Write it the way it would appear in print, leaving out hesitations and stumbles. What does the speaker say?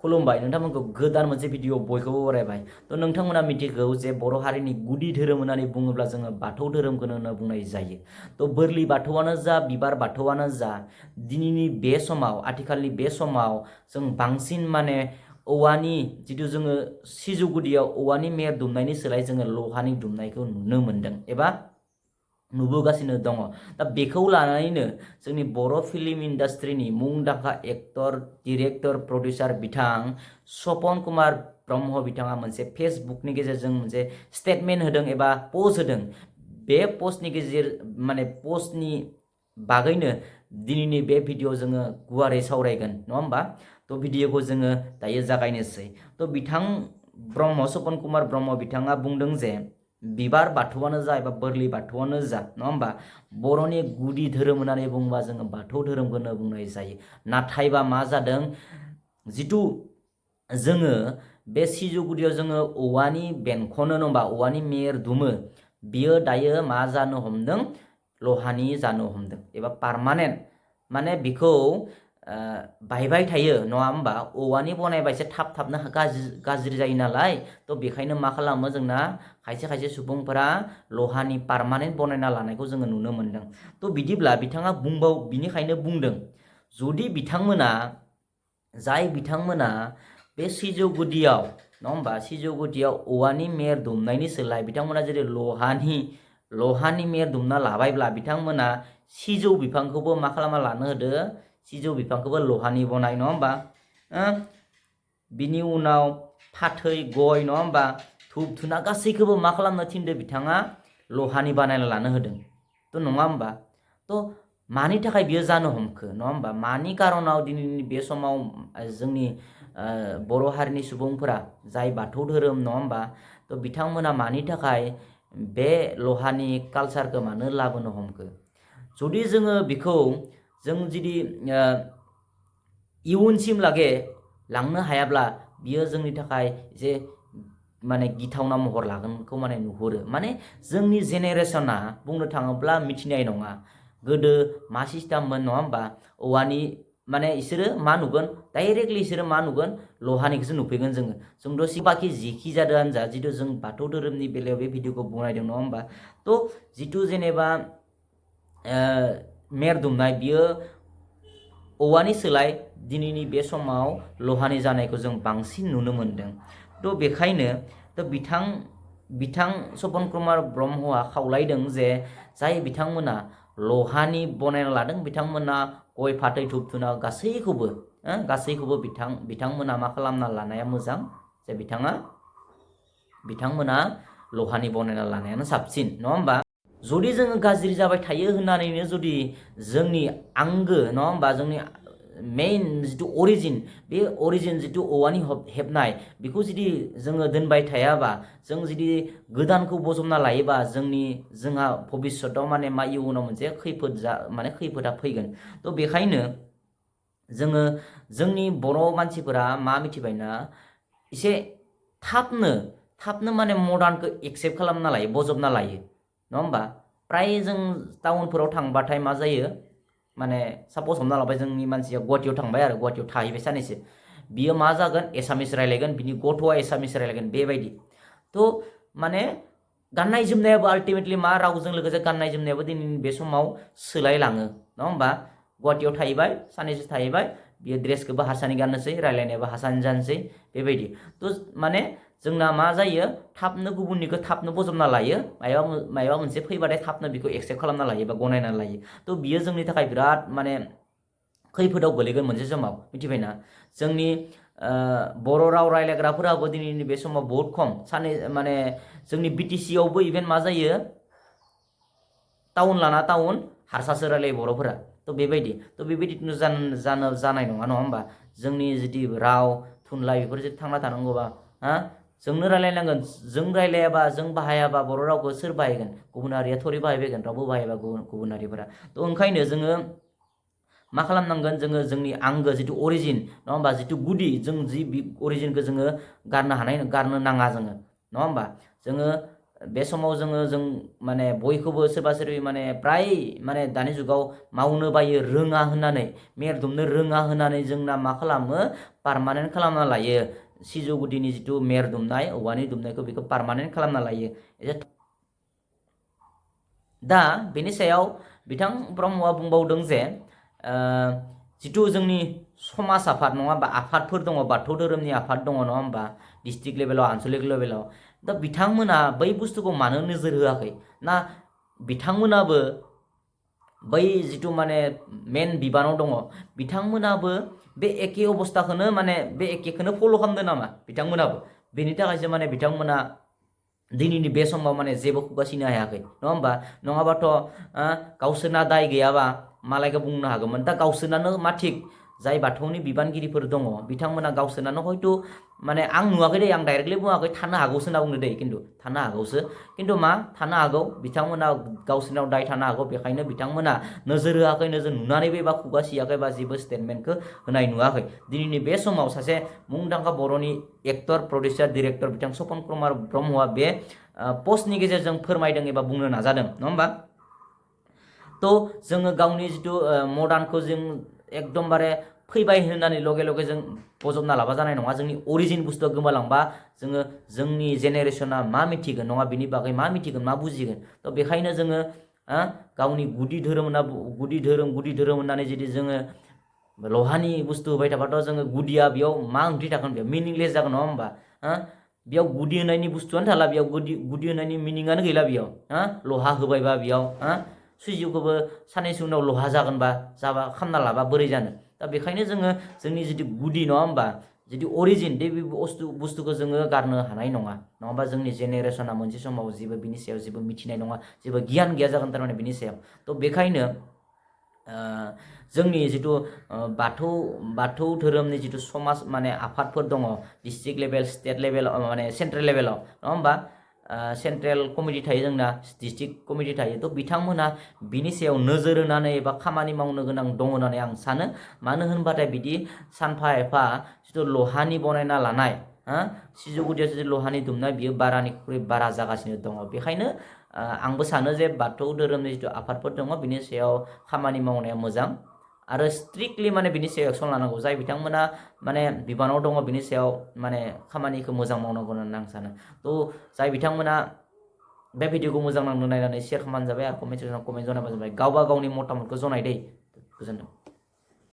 खुलुमबाय नोंथांमोनखौ गोदान मोनसे भिडिअ बयखौबो बरायबाय तो नोंथांमोना मिथिगौ जे बर' हारिनि गुदि धोरोम होननानै बुङोब्ला जोङो बाथौ धोरोमखौनो होनना बुंनाय जायो तो बोरलि बाथौआनो जा बिबार बाथौआनो जा दिनैनि बे समाव आथिखालनि बे समाव जों बांसिन माने औवानि जितु जोङो सिजौ गुदियाव औवानि मेर दुमनायनि सोलाय जोङो लहानि दुमनायखौ नुनो मोनदों एबा नुबोगासिनो दङ दा बेखौ लानानैनो जोंनि बर' फिल्म इन्डास्ट्रिनि मुंदांखा एक्टर डिरेक्टर प्रडिउसार बिथां स्वपन कुमार ब्रह्म बिथाङा मोनसे फेसबुकनि गेजेरजों मोनसे स्टेटमेन्ट होदों एबा पोस्ट होदों बे पोस्टनि गेजेर माने पोस्टनि बागैनो दिनैनि बे भिडिअ जोङो गुवारै सावरायगोन नङा होमबा तो भिडिअखौ जोङो दायो जागायनोसै तो बिथां ब्रह्म स्वपन कुमार ब्रह्म बिथाङा बुंदों जे बिबार बाथौआनो जा एबा बोरलि बाथौआनो जा नङा होमबा बर'नि गुदि धोरोम होननानै बुङोबा जोङो बाथौ धोरोमखौनो बुंनाय जायो नाथायबा मा जादों जितु जोङो बे सिजौ गुदियाव जोङो औवानि बेंखनो नङा औवानि मेर दुमो बियो दायो मा जानो हमदों लहानि जानो हमदों एबा पार्मानेन्ट माने बिखौ बायबाय थायो नङा होमबा औवानि बनायबा एसे थाब थाबनो गाज्रि जायो नालाय तो बेखायनो मा खालामो जोंना खायसे खायसे सुबुंफोरा लहानि पार्मानेन्ट बनायना लानायखौ जोङो नुनो मोनदों तो बिदिब्ला बिथाङा बिनिखायनो बुंदों जुदि बिथांमोना बे सिजौ गुदियाव नङा होमबा सिजौ गुदियाव औवानि मेर दुमनायनि सोलाय बिथांमोना जेरै लहानि मेर दुमना लाबायब्ला बिथांमोना सिजौ बिफांखौबो मा खालामना लानो होदो सिजौ बिफांखौबो लहानि बनाय नङा होमबा बिनि उनाव फाथै गय नङा होमबा धुप धुना गासैखौबो मा खालामनो थिनदो बिथाङा लहानि बानायना लानो होदों तो नङा होमबा तो मानि थाखाय बियो जानो हमखो नङा होमबा मानि कारनाव दिनैनि बे समाव जोंनि बर' हारिनि सुबुंफोरा जाय बाथौ धोरोम नङा होमबा तो बिथांमोना मानि थाखाय बे लहानि कालचारखौ मानो लाबोनो हमखो जुदि जोङो बिखौ जों जुदि इयुनसिम लागे लांनो हायाब्ला बियो जोंनि थाखाय जे माने गिथावना महर लागोनखौ माने नुहुरो माने जोंनि जेनेरेशना बुंनो थाङोब्ला मिथिनाय नङा गोदो मा सिस्टेममोन नङा होमबा औवानि माने इसोरो मा नुगोन डाइरेक्टलि इसोरो मा नुगोन लहानिखौसो नुफैगोन जोंथ' बाखि जिखि जादोंआनो जा जितु जों बाथौ धोरोमनि बेलायाव बे भिडिअखौ बनायदों नङा होमबा तो जितु जेनेबा मेर दुमनाय बियो औवानि सोलाय दिनैनि बे समाव लहानि जानायखौ जों बांसिन नुनो मोनदों तो बेखायनो तो बिथां स्वपन कुमार ब्रह्मआ खावलायदों जे जाय बिथांमोना लहानि बनायना लादों बिथांमोना गय फाथै धुप धुना गासैखौबो बिथांमोना मा खालामना लानाया मोजां जे बिथांमोना लहानि बनायना लानायानो साबसिन नङा होमबा जुदि जोङो गाज्रि जाबाय थायो होननानैनो जुदि जोंनि आंगो नङा होमबा जोंनि मेइन जितु अरिजिन जितु औवानि हेबनाय बेखौ जुदि जोङो दोनबाय थायाबा जों जुदि गोदानखौ बजबना लायोबा जोंहा भबिष्यतआव माने मा इयुनाव मोनसे खैफोदा फैगोन तो बेखायनो जोङो जोंनि बर' मानसिफोरा मा मिथिबायना एसे थाबनो माने मडार्नखौ एक्सेप्ट खालामना लायो बजबना लायो नङा होमबा प्राय जों टाउनफोराव थांबाथाय मा जायो माने सापस हमना लाबाय जोंनि मानसिया गुवाहाटियाव थांबाय आरो गुवाहाटियाव थाहैबाय सानैसो बियो मा जागोन एसामिस रायलायगोन बिनि गथ'आ एसामिस रायलायगोन बेबायदि तो माने गाननाय जोमनायाबो आल्टिमेटलि मा रावजों लोगोसे गाननाय जोमनायाबो दिनैनि बे समाव सोलायलाङो नङा होमबा गुवाहाटियाव थाहैबाय सानैसो थाहैबाय बियो ड्रेसखौबो हारसानि गाननोसै रायलायनायाबो हारसानि जानोसै बेबायदि तो माने जोंना मा जायो थाबनो गुबुननिखौ थाबनो बजबना लायो मायबा मोनसे फैबाथाय थाबनो बेखौ एक्सेप्ट खालामना लायो बा गनायना लायो तो बियो जोंनि थाखाय बिराद माने खैफोदाव गोलैगोन मोनसे समाव मिथिबायना जोंनि बर' राव रायलायग्राफोराबो दिनैनि बे समाव बहुत खम माने जोंनि बिटिसि आवबो इभेन मा जायो टाउन लाना टाउन हारसासो रायलायो बर'फोरा तो बेबायदिनो जानाय नङा होमबा जोंनि जुदि राव थुनलाइ बेफोर जुदि थांना थानांगौबा जोंनो रायलायनांगोन जों रायलायाबा जों बाहायाबा बर' रावखौ सोर बाहायगोन गुबुन हारिया थोरै बाहायबायगोन रावबो बाहायबा गुबुन हारिफोरा तो ओंखायनो जोङो मा खालामनांगोन जोङो जोंनि आंगो जितु अरिजिन नङा होमबा जितु गुदि जों जि अरिजिनखौ जोङो गारनो नाङा जोङो नङा होमबा जोङो बे समाव जों माने बयखौबो सोरबा सोरबि माने प्राय माने दानि जुगाव मावनो बायो रोङा होननानै मेर दुमनो रोङा होननानै जोंना मा खालामो पार्मानेन्ट खालामना लायो सिजौ गुदिनि जिथु मेर दुमनाय औवानि दुमनायखौ बेखौ पार्मानेन्ट खालामना लायो दा बेनि सायाव बिथां ब्रह्मआ बुंबावदों जे जिथु जोंनि समाज आफाद नङा होमबा आफादफोर दङ बाथौ धोरोमनि आफाद दङ नङा होमबा डिस्ट्रिक्ट लेभेलाव आनसलिक लेभेलाव दा बिथांमोना बै बुस्थुखौ मानो नोजोर होआखै ना बिथांमोनाबो बै जिथु माने मेन बिबानाव दङ बिथांमोनाबो बे एखे अबस्थाखौनो माने बे एखेखौनो फल' खालामदों नामा बिथांमोनाबो बेनि थाखायसो माने बिथांमोना दिनैनि बे समाव माने जेबो खुगासिनो हायाखै नङा होमबा नङाबाथ' गावसोरना दाय गैयाबा मालायखौ बुंनो हागौमोन दा गावसोरनानो मा थिग जाय बाथौनि बिबानगिरिफोर दङ बिथांमोना गावसोरनानो हयथ' माने आं नुवाखै दे आं डाइरेक्टलि बुङाखै थानो हागौसो होनना बुंनो दे खिन्थु थानो हागौसो खिन्थु मा थानो हागौ बिथांमोना गावसोरनाव दाय थानो हागौ बेखायनो बिथांमोना नोजोर होआखै नोजोर नुनानैबो एबा खुगा सियाखै बा जेबो स्टेटमेन्टखौ होनाय नुवाखै दिनैनि बे समाव सासे मुंदांखा बर'नि एक्टर प्रडिउसार डिरेक्टर बिथां स्वपन कुमार ब्रह्मआ बे पस्टनि गेजेरजों फोरमायदों एबा बुंनो नाजादों नङा होमबा थ' जोङो गावनि जिथु मडार्नखौ जों एकदमबारे फैबाय होननानै लगे लगे जों बजबना लाबा जानाय नङा जोंनि अरिजिन बुस्थुआ गोमालांबा जोङो जोंनि जेनेरेसना मा मिथिगोन नङा बिनि बागै मा मिथिगोन मा बुजिगोन थ' बेखायनो जोङो गावनि गुदि धोरोम होननानै जुदि जोङो लहानि बुस्थु होबाय थाबाथ' जोङो गुदिया बेयाव मा ओंथि थागोन बेयाव मिनिंलेस जागोन नङा होमबा बेयाव गुदि होनायनि बुस्थुआनो थाला बेयाव गुदि होनायनि मिनिंआनो गैला बेयाव लहा होबायबा बेयाव सुइजिखौबो साननैसो उनाव लहा जागोनबा जाबा खामना लाबा बोरै जानो दा बेखायनो जोङो जोंनि जिथु गुदि नङा होमबा जिथु अरिजिन बे बुस्थुखौ जोङो गारनो हानाय नङा नङाबा जोंनि जेनेरेसना मोनसे समाव जेबो बिनि सायाव जेबो मिथिनाय नङा जेबो गियान गैया जागोन थारमाने बिनि सायाव थ' बेखायनो जोंनि जिथु बाथौ धोरोमनि जिथु समाज माने आफादफोर दङ डिस्ट्रिक्ट लेभेल स्टेट लेभेल माने सेन्ट्रेल लेभेलाव नङा होमबा सेन्ट्रेल कमिटि थायो जोंना डिस्ट्रिक्ट कमिटि थायो थ' बिथांमोना बिनि सायाव नोजोर होनानै एबा खामानि मावनो गोनां दङ होननानै आं सानो मानो होनबाथाय बिदि सानफा एफा जिथु लहानि बनायना लानाय सिजौ गुदियाव जुदि लहानि दुमनाय बियो बारानिख्रुइ बारा जागासिनो दङ बेखायनो आंबो सानो जे बाथौ धोरोमनि जिथु आफादफोर दङ बिनि सायाव खामानि मावनाया मोजां आरो स्ट्रिक्टलि माने बिनि सायाव एक्सन लानांगौ जाय बिथांमोना माने बिबानाव दङ बिनि सायाव माने खामानिखौ मोजां मावनांगौ होननानै आं सानो थ' जाय बिथांमोना बे भिडिअखौ मोजां नांनो नायनानै शेयार खालामबानो जाबाय आरो कमेन्ट सेक्सनाव कमेन्ट जनायबानो जाबाय गावबा गावनि मतामतखौ जनाय दै गोजोन्थों